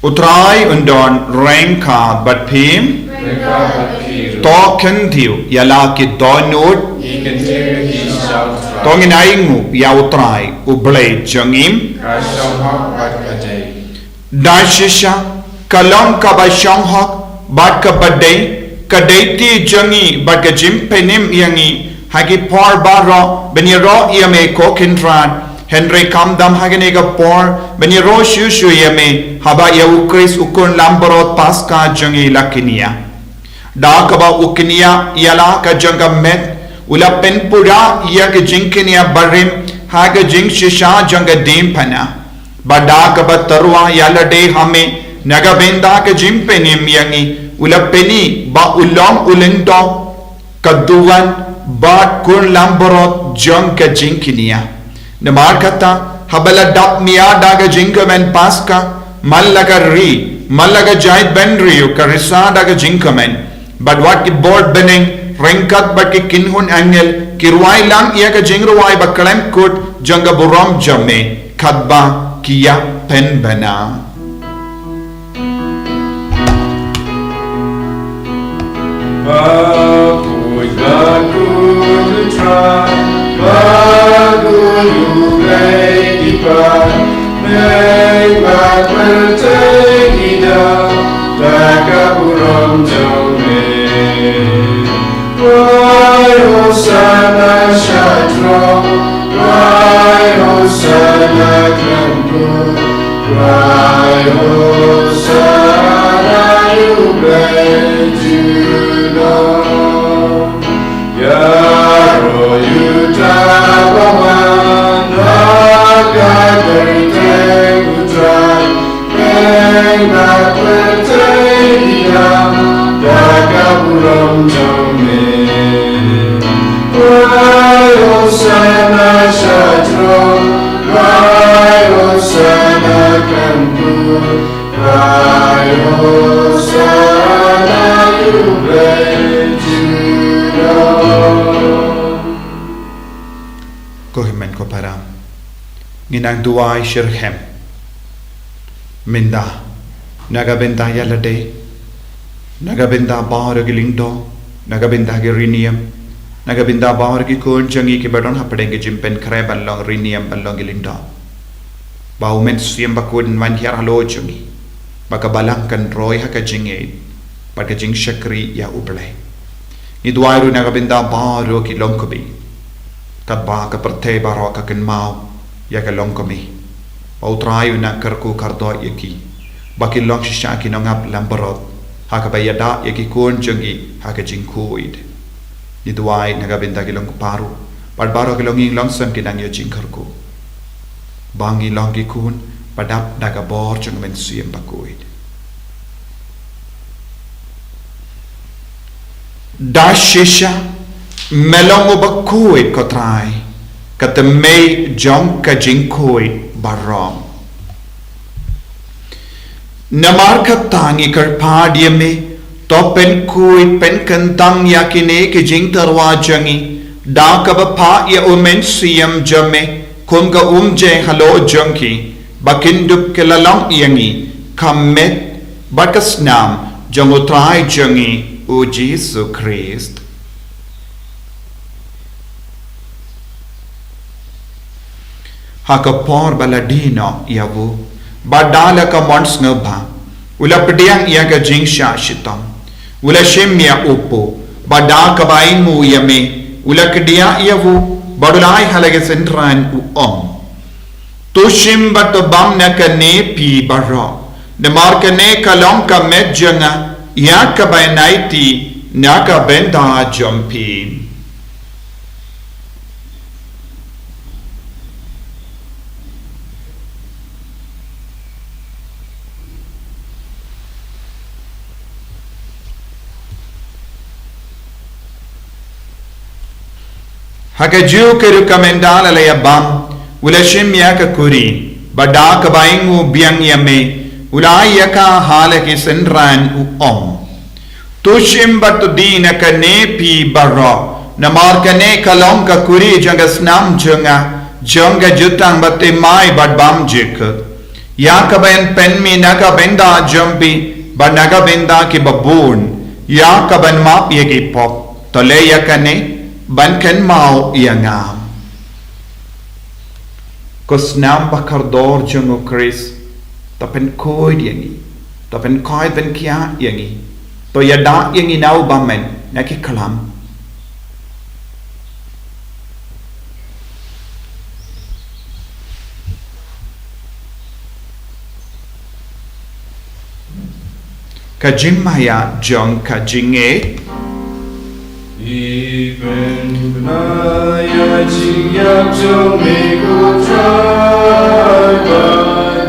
U Trai un don ryngkat bad phi. Ryngkat bad phi ruh. To khyndiat ïa la ki dohnud. Ngi khyndiat ïa phi sha U Trai. To ngin ainguh ïa U Trai U Blei jong ngi. Ka shong hok bad ka dei. Da shisha, ka long kaba shong hok bad kaba dei, ka dei ti jong ngi bad ka jingpynim ïa ngi ha ki por baroh ban ïaroh ïa me, ko Kynrad. Hynrei khamtam ha kane ka por ban ïaroh shuh shuh ïa me, haba ïa U Khrist U Khun Langbrot Paskha jong ngi la kynriah. Da kaba u kynriah ïa la ka jong ka met, u la pynpura ïa ka jingkynriah barim ha ka jingshisha jong ka diengphna. Bad da kaba tyrwa ïa lade ha me na ka bynta ka jingpynim ïa ngi, u la pyni ba u long u lyngdoh, ka duwan bad Khun Langbrot jong ka jingkynriah. Namar kata, haba la dap mih da ka jingkmen Paskha, man la ka ri, man la ka jaitbynriew ka risa da ka jingkmen. Bad wat ki bor bneng ryngkat bad ki kynhun angel ki rwai lang ïa ka jingrwai bakhlem kut jong ka burom jong me, katba ki ïa pynbna. Ba khuid ba khuid U Trai, ba khuid U Blei ki paid, bad pyrthei ki dap da ka burom jong me. Khwai Hosana sha throne, khwai Hosana khlem kut, khwai Hosana ïa U Blei junom. Ïaroh ïa uta uba wan ha ka kyrteng U Trai, bad pyrthei ki dap da ka burom jong me. Khwai Hosana sha throne, khwai Hosana khlem kut, khwai Hosana ïa U Blei junom. Ko hynmen ko para, ngin nang duwai shitrhem mynta na ka bynta ïa lade, na ka bynta baroh ki lyngdoh, na ka bynta ki riewniam, na ka bynta baroh ki khun jong ngi kiba don hapdeng ki jingpynkhreh ban long riewniam, ban long ki lyngdoh. Ba U Mynsiem Bakhuid un wan hiar halor jong ngi, ba ka balang kan roi ha ka jingngeit bad ka jingshakri ïa U Blei. Ngi duwai ruh na ka bynta baroh ki longkmie, katba ka pyrthei baroh ka kynmaw ïa ka longkmie. Ba U Trai un nang kyrkhu kyrdoh ïa ki, ba kin long shisha ki nongap langbrot ha kaba ïada ïa ki khun jong ngi ha ka jingkhuid. Ngi duwai na ka bynta ki longkpa ruh bad baroh ki longïing longsem ki nang ïoh jingkyrkhu, ba ngin long ki khun ba dap da ka bor jong U Mynsiem Bakhuid. Da shisha, me long uba khuid ko Trai, ka tymmen jong ka jingkhuid baroh. Namar kata ngi kyrpad ïa me, to pynkhuid pynkyntang ïa kine ki jingtyrwa jong ngi da kaba phah ïa U Mynsiem jong me kum ka umjai halor jong ki, ba kin dup ki la long ïa ngi ka met bad ka snam jong U Trai jong ngi U Jisu Khrist. Ha ka por ba la die noh ïa u, bad da la ka mon sngewbha, u la pdiang ïa ka jingshah shitom, u la shim ïa u paw, bad da kaba ainguh ïa me, u la kdiah ïa u, bad u la ai ha la ki synran, u ong: To shim bad to bam na kane phi baroh, namar kane ka long ka met jong nga ïa kaba yn aiti na ka bynta jong phi. Ha kajuh ka rukom ynda la ïa bam, u la shim ïa ka kuri, bad da kaba ainguh biang ïa me, u la ai ïa ka ha la ki synran, u ong: To shim bad to die na kane phi baroh, namar kane ka long ka kuri jong ka snam jong nga, jong ka jutang baptismai bad bymjukut. Ïa kaban pynmih na ka bynta jong phi bad na ka bynta kiba bun, ïa kaban map ïa ki pop. To leh ïa kane ban kynmaw ïa nga. Ko snam ba kordor jong u Khrist, to pynkhuid ïa ngi, to pynkhuid pynkhiah ïa ngi, to ïada ïa ngi na u bymman na ki khlam. Ka jingmaïa jong ka jingngeit. Ipen bnaya jingïap jong me ko Trai, ba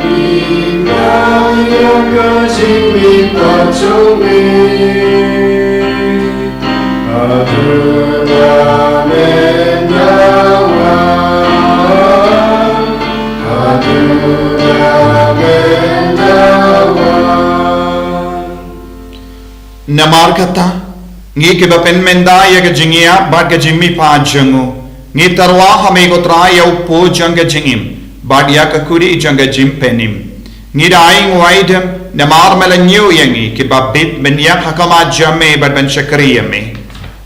ipen bnaya ka jingmihpat jong me. Aduh, amen, Dawa. Namar kata, ngi kiba pynmynta ïa ka jingïap bad ka jingmihpat jong u, ngi tyrwa ha me ko Trai ïa u pud jong ka jingim bad ïa ka kuri jong ka jingpynim. Ngi da ai nguaidem namar me la ñiew ïa ngi kiba bit ban ïap ha khmat jong me bad ban shakri ïa me.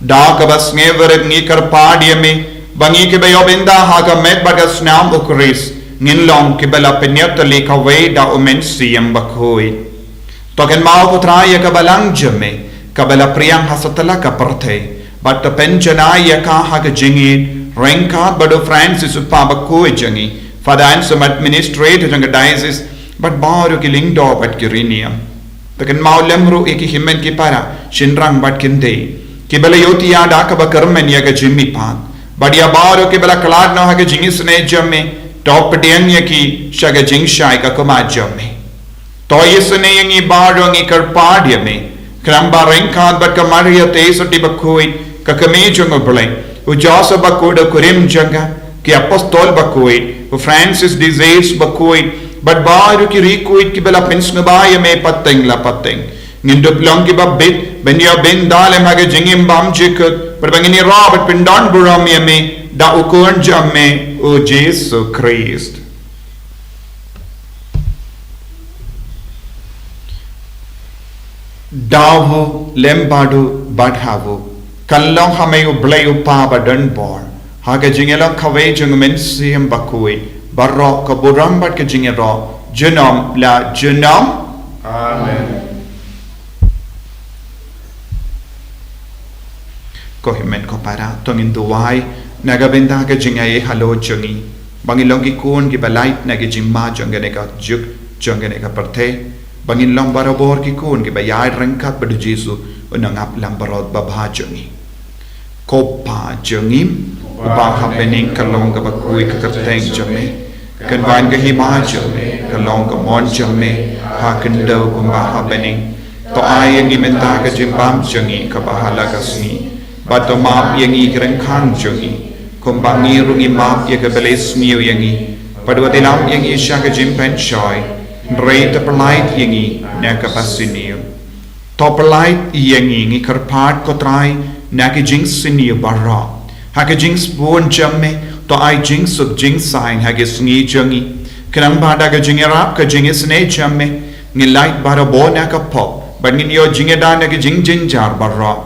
Da kaba sngewrit ngi kyrpad ïa me ba ngi kiba ïoh bynta ha ka met bad ka snam u Khrist ngin long kiba la pynïatylli kawei da u Mynsiem Bakhuid. To kynmaw ko Trai ïa ka balang jong me kaba la pdiang ha satlak ka pyrthei, bad to pynjanai ïa ka ha ka jingïeit ryngkat bad u Francis u Kpa Bakhuid jong ngi, Father Anselm, Administrator jong ka Diocese, bad baroh ki lyngdoh bad ki riewniam. To kynmaw lem ruh ïa ki hynmen ki para, shynrang bad khyndai, kiba la ïohthiah da kaba kyrmen ïa ka jingmihpat, bad ïa baroh kiba la khlad noh ha ka jingisynei jong me, to pdiang ïa ki sha ka jingshai ka khmat jong me. To isynei ïa ngi baroh, ngi kyrpad ïa me, khnang ba ryngkat bad ka Maria te sotti bakhuid, ka kmie jong u Blei, u Joseph bakhuid u kurim jong ka, ki apostol bakhuid, u Francis de Sales bakhuid, bad baroh ki riewkhuid kiba la pynsngewbha ïa me pateng la pateng, ngin dup long kiba bit ban ïoh bynta lem ha ka jingim bymjukut, bad ba ngin ïaroh bad pyndonburom ïa me da u Khun jong me u Jisu Khrist. Da u lem bad u bad ha u, kan long ha me u Blei u Kpa badonbor, ha ka jingïalong kawei jong u Mynsiem Bakhuid, baroh ka burom bad ka jingïaroh, junom la junom. Amen. Ko hynmen ko para, to ngin duwai na ka bynta ka jingaiei halor jong ngi, ba ngin long ki khun kiba lait na ki jingma jong kane ka juk, jong kane ka pyrthei, ba ngin long barabor ki khun kiba ïaid ryngkat bad u Jisu, u nongap lam baroh babha jong ngi. Ko Pa jong ngi uba ha bneng, ka long kaba khuid ka kyrteng jong me. Kan wan ka hima jong me, ka long ka mon jong me ha khyndew kumba ha bneng. To ai ïa ngi mynta ka jingbam jong ngi kaba ha la ka sngi, bad to map ïa ngi ki ryngkang jong ngi, kumba ngi ruh ngi map ïa kiba leh sniew ïa ngi. Bad wat ïalam ïa ngi sha ka jingpynshoi, hynrei to pyllait ïa ngi na kaba sniew. To pyllait ïa ngi, ngi kyrpad ko Trai, na ki jingsniew baroh. Ha ka jingsbun jong me, to ai jingsuk jingsaiñ ha ki sngi jong ngi, khnang ba da ka jingïarap ka jingisynei jong me, ngin lait barabor na ka pop, bad ngin ïoh jingïada na ki jingjynjar baroh,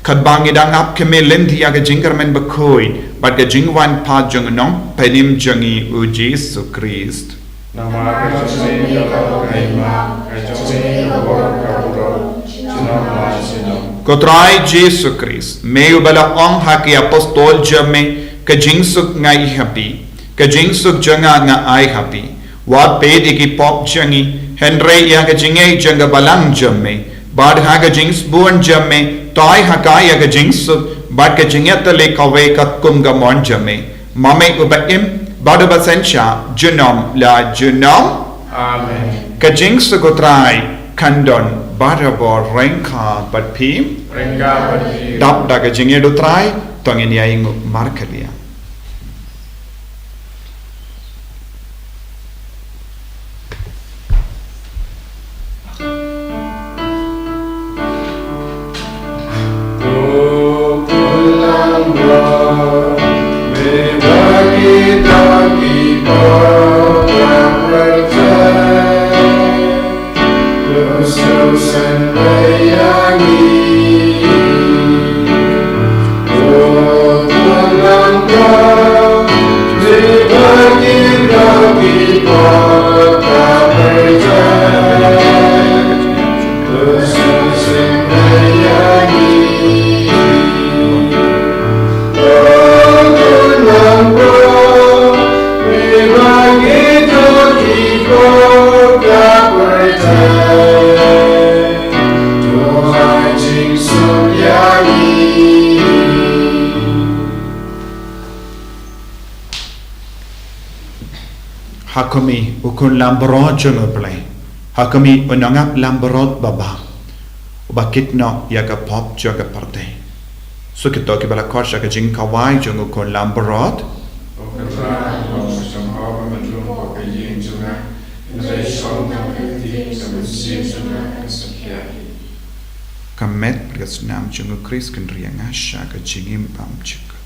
katba ngi dang ap khmih lynti ïa ka jingkyrmen bakhuid bad ka jingwan pat jong u Nongpynim jong ngi u Jisu Khrist. Namar ka jong me ka bor, ka hima, ka jong me ka bor, ka burom, junom la junom. Ko Trai Jisu Khrist, me uba la ong ha ki apostol jong me, ka jingsuk nga ai ha phi, ka jingsuk jong nga nga ai ha phi. Wat peit ïa ki pop jong ngi, hynrei ïa ka jingngeit jong ka balang jong me. Bad ha ka jingsbun jong me, to ai ha ka ïa ka jingsuk bad ka jingïatylli kawei katkum ka mon jong me, ma me uba im bad uba synshar junom la junom. Amen. Ka jingsuk u Trai kan don barabor ryngkat bad phi. Ryngkat bad phi. Dap da ka jingïeit u Trai, to ngin ïainguh markhlieh. Ha kum i u khun langbrot jong U Blei, ha kum i u nongap langbrot babha, uba kit noh ïa ka pop jong ka pyrthei. Suk ïa kito kiba la khot sha ka jingkhawai jong u khun langbrot. Ka met bad ka snam jong U Khrist kan ri ïa nga sha ka jingim bymjukut.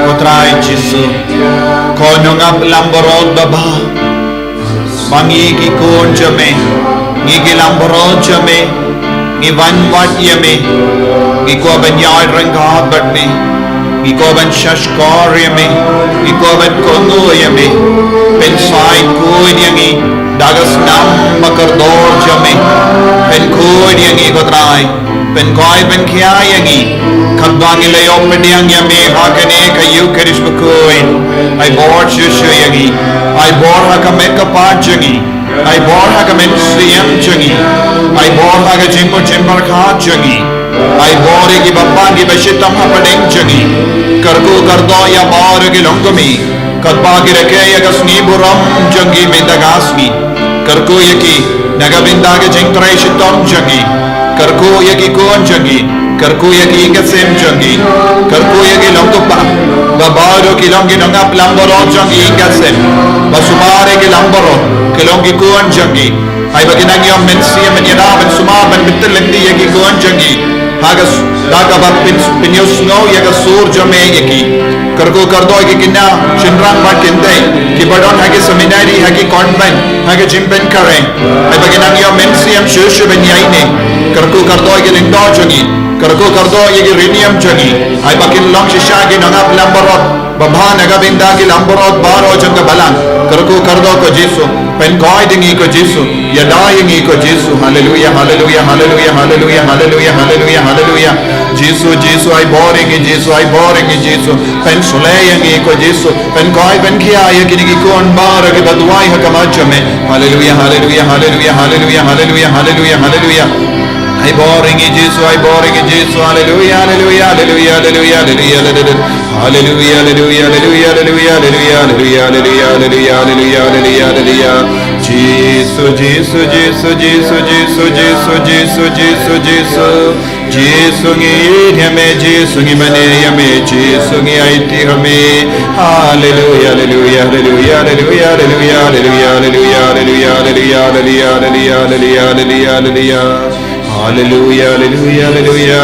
Ko Trai Jisu, ko nongap langbrot babha, ma ngi ki khun jong me, ngi ki langbrot jong me, ngi wan wad ïa me, ngi kwah ban ïaid ryngkat bad me, ngi kwah ban shahshkor ïa me, ngi kwah ban kohnguh ïa me. Pynsaiñ khuid ïa ngi da ka snam ba kordor jong me. Pynkhuid ïa ngi, ko Trai. Pynkhuid, pynkhia ïa ngi katba ngi la ïoh pdiang ïa me ha kane ka Ïukharist bakhuid. Ai bor shuh shuh ïa ngi. Ai bor ha ka met ka phad jong ngi. Ai bor ha ka mynsiem jong ngi. Ai bor ha ka jingmut jingpyrkhat jong ngi. Ai bor ïa kiba pan kiba shitom hapdeng jong ngi. Kyrkhu kyrdoh ïa baroh ki longkmie katba ki rakhe ïa ka sngi burom jong ki mynta ka sngi. Kyrkhu ïa ki na ka bynta ka jingtrei shitom jong ngi. Kyrkhu ïa ki khun jong ngi. Kyrkhu ïa ki ïing ki sem jong ngi. Kyrkhu ïa ki long kpa ba baroh ki long ki nongap langbrot jong ki ïing ki sem. Ba sumar ïa ki langbrot ki long ki khun jong ngi. Ai ba kin nang ïoh mynsiem ïada ban sumar ban bynta lynti ïa ki khun jong ngi. Ha ka s-, da kaba pyn-, pynïohsngew ïa ka sur jong me ïa ki. Kyrkhu kyrdoh ïa ki khynnah shynrang bad kynthei kiba don ha ki seminari, ha ki convent, ha ki jingpynkhreh. Ai ba kin nang ïoh mynsiem shuh shuh ban ïaineh. Kyrkhu kyrdoh ïa ki lyngdoh jong ngi. Kyrkhu kyrdoh ïa ki riewniam jong ngi. Ai ba kin long shisha ki nongap langbrot babha na ka bynta ki langbrot baroh jong ka balang. Kyrkhu kyrdoh, ko Jisu. Pynkhuid ïa ngi, ko Jisu. Ïada ïa ngi, ko Jisu. Haleluia, haleluia, haleluia. Jisu, Jisu, ai bor ïa ngi, Jisu, ai bor ïa ngi, Jisu. Pynsleh ïa ngi, ko Jisu. Pynkhuid, pynkhia ïa kine ki khun baroh kiba duwai ha khmat jong me. Haleluia, haleluia, haleluia. Ai bor ïa ngi Jisu, ai bor ïa ngi Jisu. Haleluia, haleluia, haleluia, haleluia, haleluia, haleluia. Haleluia, haleluia, haleluia, haleluia, haleluia, haleluia, haleluia, haleluia, haleluia. Jisu, Jisu, Jisu, Jisu, Jisu, Jisu, Jisu, Jisu, Jisu. Jisu ngi ïeit ïa me, Jisu ngi mane ïa me, Jisu ngi aiti ha me. Haleluia, haleluia, haleluia, haleluia, haleluia, haleluia, haleluia, haleluia, haleluia, haleluia, haleluia, haleluia, haleluia. Haleluia, haleluia, haleluia.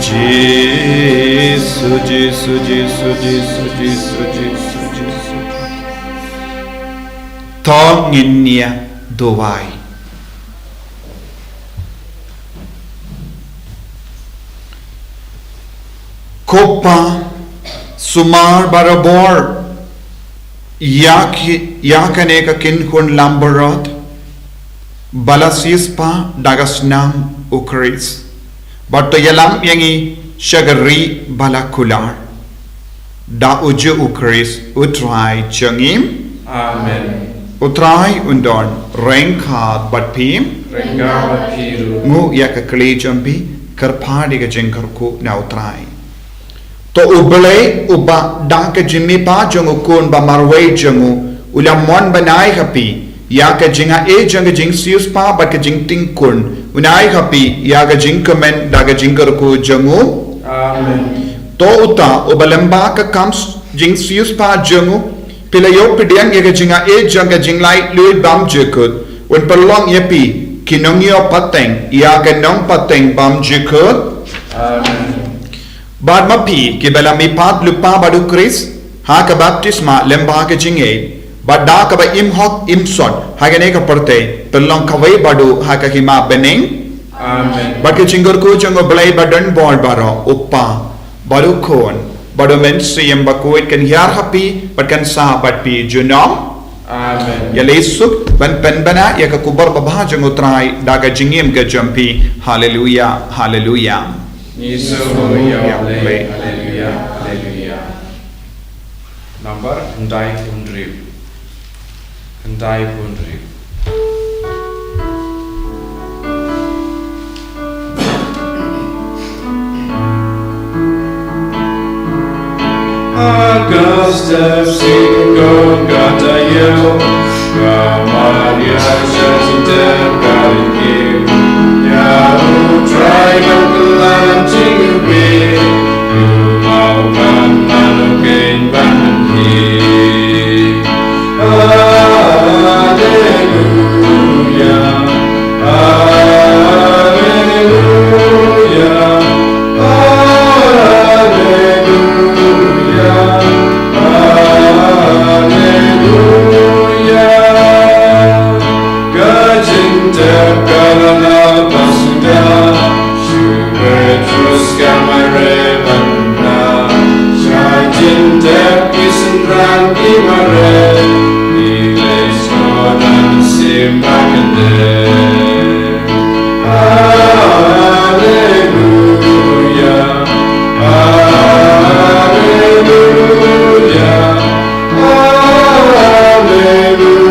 Jisu, Jisu, Jisu, Jisu, Jisu, Jisu, Jisu. To ngin ïa duwai. Ko Pa, sumar barabor ïa ki, ïa kane ka kynhun langbrot ba la siewspah da ka snam U Khrist. Bad to ïalam ïa ngi sha ka ri ba la kular da ujuh U Khrist U Trai jong ngi. Amen. U Trai un don ryngkat bad phi. Ryngkat bad phi ruh. Nguh ïa ka kli jong phi, kyrpad ïa ka jingkyrkhu na U Trai. To U Blei uba da ka jingmihpat jong U Khun ba marwei jong u, u la mon ban ai ha phi ïa ka jingaiei jong ka jingsiewspah bad ka jingtiengkun, un ai ha phi ïa ka jingkmen da ka jingkyrkhu jong u. Amen. To uta uba lyngba ka kam s-, jingsiewspah jong u phi la ïoh pdiang ïa ka jingaiei jong ka jinglaitluid bymjukut, un pynlong ïa phi ki nongïoh pateng ïa ka nongpateng bymjukut. Amen. Bad ma phi kiba la mihpat lypa bad U Khrist ha ka baptisma lyngba ka jingngeit, bad da kaba im hok im sot ha kane ka pyrthei, pynlong kawei bad u ha ka hima bneng. Amen. Bad ka jingkyrkhu jong U Blei ba don bor baroh, U Pa bad U Khun bad U Mynsiem Bakhuid, kan hiar ha phi bad kan sah bad phi junom. Amen. Ïaleh suk ban pynbna ïa ka khubor babha jong U Trai da ka jingim ka jong phi. Haleluia, haleluia. Ngi sngewbha ïa U Blei. Haleluia, haleluia. Nambar khyndai phew hynriew. Khyndai phew hynriew. August of Singon Gatayo, Kamaria Jacinta Kalingi, Yahoo Tribe of Kalanching Away, Yumau Kan Manu Ken Ban Hi. Haleluya, haleluya, haleluya, haleluya. Ka jingtep ka la na pasuda, shu Petrus ka mareh ban na. Sha jingtep ki synran ki mareh, ki leh sngewdon sim ba kynde. Haleluya, haleluya, haleluya, haleluya.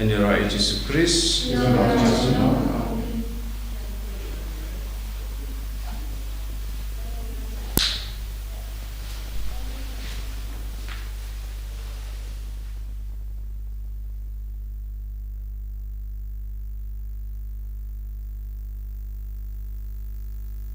Yn ïaroh ïa Jisu Khrist.